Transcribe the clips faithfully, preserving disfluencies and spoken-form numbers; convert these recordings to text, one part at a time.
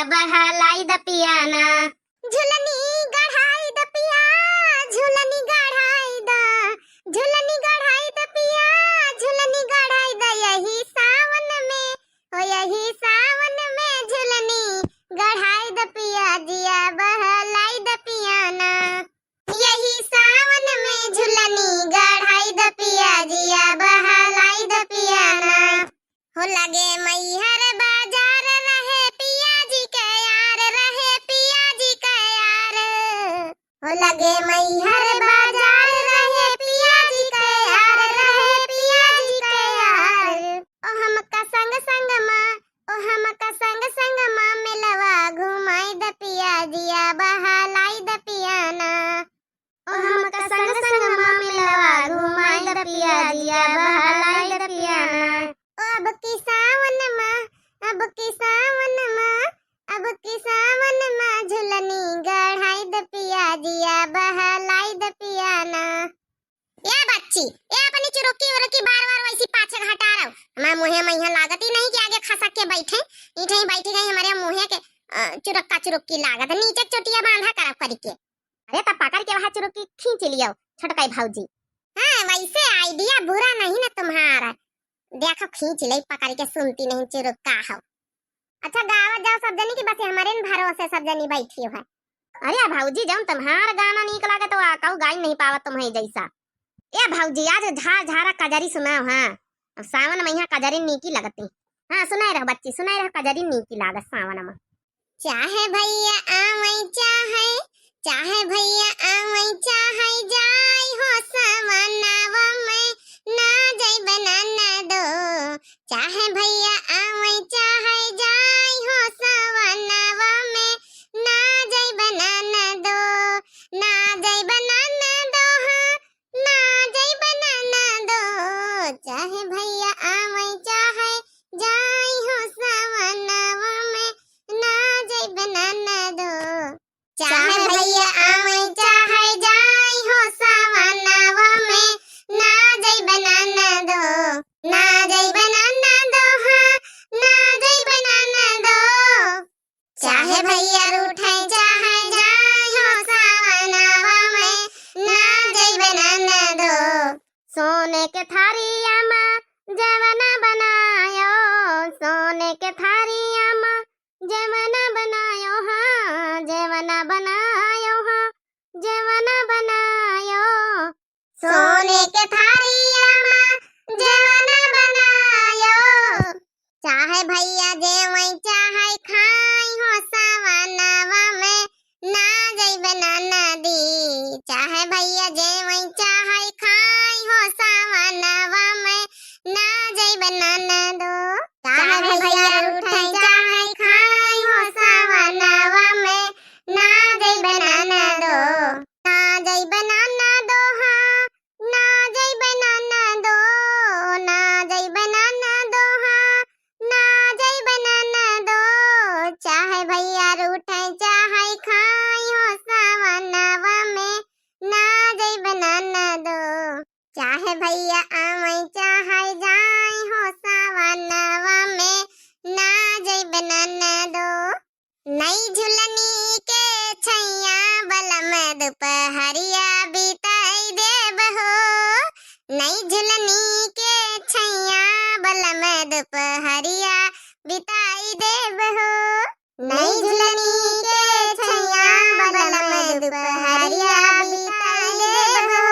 बहलाई द पिया ना। झुलनी गढ़ाई द पिया, झुलनी गढ़ाई द, झुलनी गढ़ाई द पिया, झुलनी गढ़ाई द यही सावन में, हो यही सावन में झुलनी गढ़ाई द पिया, जिया बहलाई द पिया ना। यही सावन में झुलनी गढ़ाई द पिया, जिया बहलाई द पिया ना। हो लगे मैहर बाजार रहे पिया जी के यार, रहे पिया जी के यार। हो लगे मैहर बाजार रहे पिया जी के यार, रहे पिया जी के यार। ओ हमका संग संग मा, ओ हमका संग संग मा मेलवा घुमाई द पिया, जिया बहलाई द पिया ना। ओ हमका संग संग मा मेलवा घुमाई द पिया, जिया बहलाई द पिया ना। ओ अब की सावन मा, अब की सावन मा, अब की सावन मा झुलनी गढ़ाई द पिया, जिया बहलाई द पिया ना। ए बच्ची, ए अपनी चुरुक्की उरुक्की बार बार वैसी पाछे हटा रहो। हमारे मुँहे में यहाँ लागत ही नहीं कि आगे खसक के बैठे, इठे ही बैठी गई हमारे मुँहे के, अ, चुरक्का चुरुक्की लागत। नीचे चोटिया बांधा करब करी के। अरे, तब पकड़ के वहाँ चुरुक्की खींच लियो, छोटकाई भौजी। हाँ, वैसे idea बुरा नहीं ना तुम्हारा। देखो, खींच ले पकड़ के, सुनती नहीं चुरुक्का हो। अच्छा, गावा जाओ सब जनी कि बस हमरे न भरोसे सब जनी बैठी है। अरे भौजी, जौन तुम्हार गाना नीक लागे तो आ, कहू गाई नहीं पावत तुम्हें जैसा। ए भौजी, आज झार झारा कजरी सुनाओ, हाँ। अब सावन में यहाँ कजरी नीकी लगती। हाँ, सुनाए रहो बच्ची, सुनाए रहो, कजरी नीकी लागत सावन में। चाहे भैया आवै चाहे, चाहे भैया आवै चाहे जाई हो सवनवा में, ना जइबे ननदो। चाहे भैया आवै चाहे जाई हो सवनवा में, ना जइबे ननदो, ना जइबे ननदो, हाँ, ना जइबे ननदो। चाहे भैया आवै चाहे जाई हो सवनवा में, ना जइबे ननदो। चाहे भैया आवै चाहे जाई हो सवनवा में, ना जइबे ननदो, ना जइबे ननदो, हाँ, ना जइबे ननदो। चाहे भैया रूठे चाहे जाई हो सवनवा में, ना जइबे ननदो। सोने के थारिया मा जेवना बनायो, सोने के थारिया मा जेवना बनायो, हाँ, जेवना बनायो, हाँ, जेवना बनायो। सोने के थारिया मा जेवना बनायो। चाहे भैया जेवै चाहे खाई हो सवनवा में, ना जइबे ननदी। चाहे भैया जेवै चाहे खाई हो सवनवा में, ना जइबे ननदो। चाहे भैया रूठे चाहे खाई हो सवनवा में, ना जइबे ननदो। ना जइबे ननदो, हाँ, ना जइबे ननदो, ना जइबे ननदो, हाँ, ना जइबे ननदो। चाहे भैया रूठे चाहे खाई हो सवनवा में, ना जइबे ननदो। चाहे भैया आवै चाहे जाई हो सवनवा में, ना जइबे ननदो। नई झुलनी के छैया बलम दुपहरिया बिताई देब हो। नई झुलनी के छैया बलम दुपहरिया बिताई देब हो। नई झुलनी के छैया बलम दुपहरिया बिताई देब हो।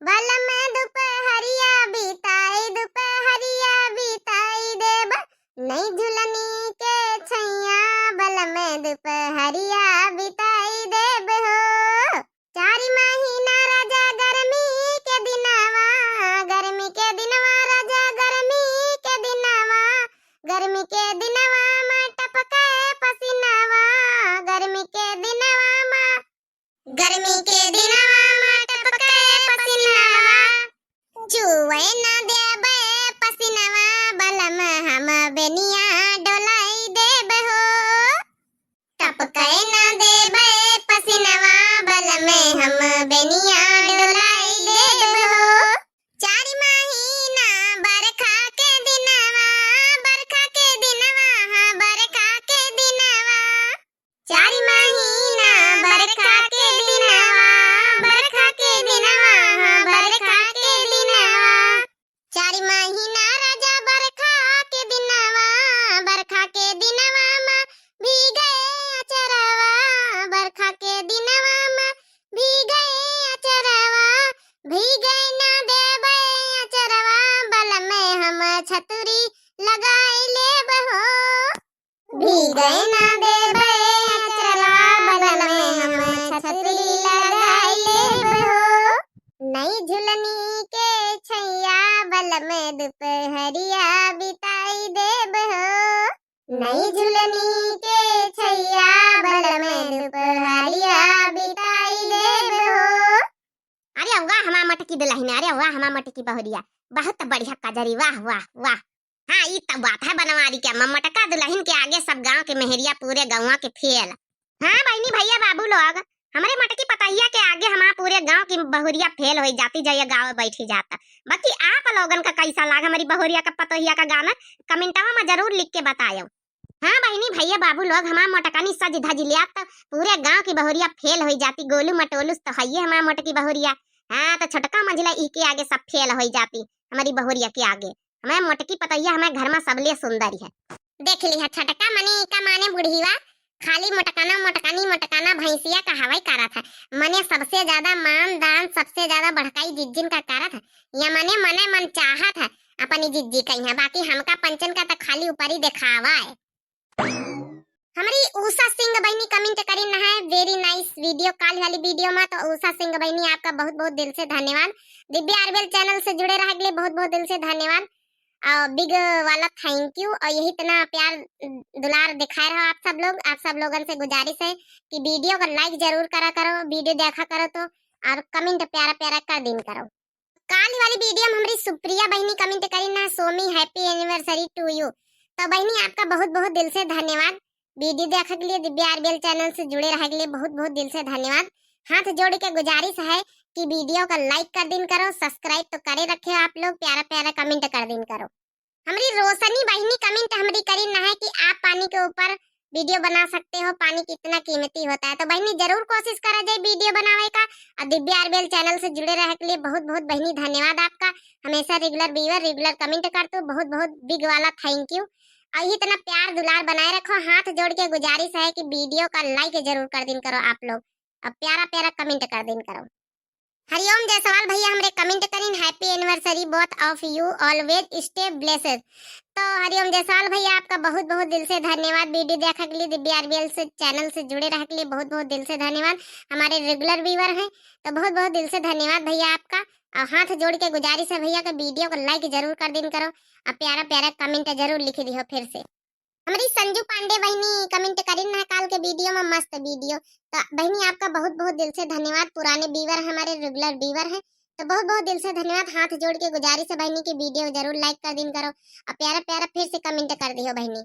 बलम दुपहरिया बिताई, दुपहरिया बिताई देब। नई झुलनी के छैया बलम दुपहरिया बिताई देब हो। चारि महीना राजा गर्मी के दिनवा, गर्मी के दिनवा राजा गर्मी के दिनवा, गर्मी के दिनवा मा टपके पसीनवा, गर्मी के दिनवा मा गर्मी के दिनवा मा टपके पसीनवा, चुवे ना देबे पसीनवा, बलम हम बेनिया डोलाई देबे हो। टप दुपहरिया बिताई देब हो, नई झुलनी के छैया बलम दुपहरिया बिताई देब हो। अरे वाह हमार मोटकी दुलहिन, अरे वाह हमार मोटकी बहुरिया, बहुत बढ़िया कजरी, वाह, वाह, वाह। हाँ, ई त बात है बनवारी के अम्मा, मोटका दुलहिन के आगे सब गाँव के मेहरिया पूरे गौवा के फेल। हाँ बहिनी भइया बाबू लोग, हमरे मोटकी पतहिया के आगे हमार पूरे गाँव की बहुरिया फेल होइ जाती, जइया गाँव बैठी जाता। बाकी आप लोगन का कैसा लाग हमरी बहुरिया का पतोहिया का गाना, कमेंटवा में जरूर लिख के बतायो। हाँ बहिनी भइया बाबू लोग, हमार मोटकनी सज धज लिया त पूरे गाँव की बहुरिया फेल होइ जाती। गोलू मटोलू तो हइये हमार मोटकी बहुरिया। हाँ, तो छोटका मंझिला ई के आगे सब फेल होइ जाती, हमरी बहुरिया के आगे। हमार मोटकी पतोहिया हमार घर में सबले सुंदर है। देख लिहा, छोटका मने का माने बुढ़िया खाली मोटकाना, मोटकानी, मोटकाना भैंसिया का हवाई करत है। मने सबसे ज्यादा मान दान, सबसे ज्यादा बड़काई जिज्जिन का करत है। या मने मने मन चाहत है अपनी जिज्जी कहिया, बाकी हमका पंचन का तो खाली ऊपरी देखावा है। हमरी उषा सिंह बहिनी कमेंट करी न है, very nice video। काल वाली वीडियो में तो उषा सिंह बहिनी आपका बहुत बहुत दिल से धन्यवाद। दिव्या आरबीएल चैनल से जुड़े रहे के लिए बहुत बहुत दिल से धन्यवाद। और बिग वाला thank you। और यही इतना प्यार दुलार दिखाए रहो आप सब लोग। आप सब लोगन से गुजारिश है कि वीडियो का लाइक जरूर करा करो, वीडियो देखा करो तो, और कमेंट प्यारा प्यारा कर दिन करो। काल वाली वीडियो में हमरी सुप्रिया बहिनी कमेंट करी ना, सोमी happy anniversary to you। तो बहिनी आपका बहुत बहुत दिल से धन्यवाद। वीडियो देखे के लिए, दिव्या आरबीएल चैनल से जुड़े रहे के लिए बहुत बहुत दिल से धन्यवाद। हाथ जोड़ के गुजारिश है कि वीडियो का लाइक कर दिन करो, सब्सक्राइब तो करे रखे हो आप लोग, प्यारा प्यारा कमेंट कर दिन करो। हमरी रोशनी बहिनी कमेंट हमरी करी ना है कि आप पानी के ऊपर वीडियो बना सकते हो, पानी कितना कीमती होता है। तो बहिनी जरूर कोशिश करा जाए वीडियो बनावे का। और दिव्या आरबीएल चैनल से जुड़े रहे के लिए बहुत बहुत बहिनी धन्यवाद आपका। हमेशा रेगुलर व्यूअर, रेगुलर कमेंट करते हो, बहुत बहुत बिग वाला thank you। और इतना प्यार दुलार बनाए रखो। हाथ जोड़ के गुजारिश है कि वीडियो का लाइक जरूर कर दिन करो आप लोग, और प्यारा प्यारा कमेंट कर दिन करो। हरिओम जायसवाल भैया हमरे कमेंट करीन, happy anniversary both of you, always stay blessed। तो हरिओम जायसवाल भैया आपका बहुत बहुत दिल से धन्यवाद वीडियो देखा के लिए, दिव्या आरबीएल से चैनल से जुड़े रहे के लिए बहुत बहुत दिल से धन्यवाद। हमारे रेगुलर व्यूअर हैं तो बहुत बहुत दिल से धन्यवाद भैया आपका। और हाथ जोड़ के गुजारिश है भैया का वीडियो को लाइक जरूर कर दिन करो और प्यारा प्यारा कमेंट जरूर लिख दियो फिर से। हमरी संजू पांडे बहिनी कमेंट करिन है काल के वीडियो में, मस्त वीडियो। तो बहिनी आपका बहुत बहुत दिल से धन्यवाद, पुराने व्यूअर हमारे रेगुलर व्यूअर हैं तो बहुत बहुत दिल से धन्यवाद। हाथ जोड़ के गुजारिश है बहिनी की वीडियो जरूर लाइक कर दिन करो और प्यारा प्यारा फिर से कमेंट कर दियो बहिनी।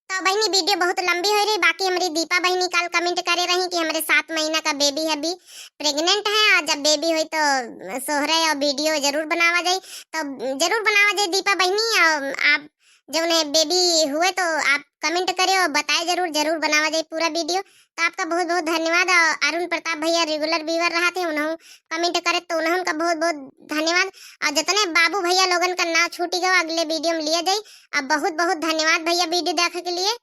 तो बहिनी वीडियो बहुत लंबी हो रही, बाकी हमरी दीपा बहिनी काल कमेंट करे रही कि हमरे सात महीना का बेबी है, अभी प्रेग्नेंट है और जब बेबी हुई तो सोहरे और वीडियो जरूर बनावा जाए। तो जरूर बनावा जाए दीपा बहिनी, और आप जौन है बेबी हुए तो आप कमेंट करे और बताए जरूर, जरूर बनावा जाए पूरा वीडियो। तो आपका बहुत बहुत धन्यवाद। और अरुण प्रताप भैया रेगुलर व्यूअर रहा थे, उन्हों कमेंट करे तो उन्हों का बहुत बहुत धन्यवाद। और जितने बाबू भैया लोगन का नाम छूटी गवा अगले वीडियो में लिया जाए। अब बहुत बहुत धन्यवाद भैया वीडियो देखे के लिए।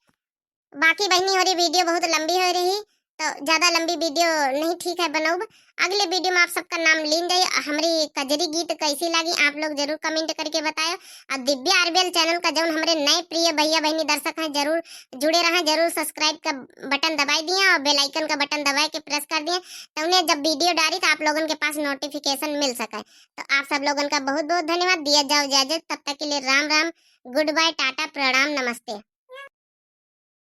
बाकी बहिनी हो रही वीडियो बहुत लंबी हो रही, तो ज्यादा लंबी वीडियो नहीं ठीक है बनाऊब। अगले वीडियो में आप सबका नाम लीन जाए। हमरी कजरी गीत कैसी लगी आप लोग जरूर कमेंट करके बतायो। और दिव्या आरबीएल चैनल का जौन हमरे नए प्रिय भैया बहिनी दर्शक हैं जरूर जुड़े रहें, जरूर सब्सक्राइब का बटन दबाई दिए और बेल आइकन का बटन दबाए के प्रेस कर दिए, तो उन्हें जब वीडियो डाली तो आप लोगन के पास नोटिफिकेशन मिल सके। तो आप सब लोगन का बहुत बहुत धन्यवाद। दिया जाओ इजाजत, तब तक के लिए राम राम, गुड बाय, टाटा, प्रणाम, नमस्ते।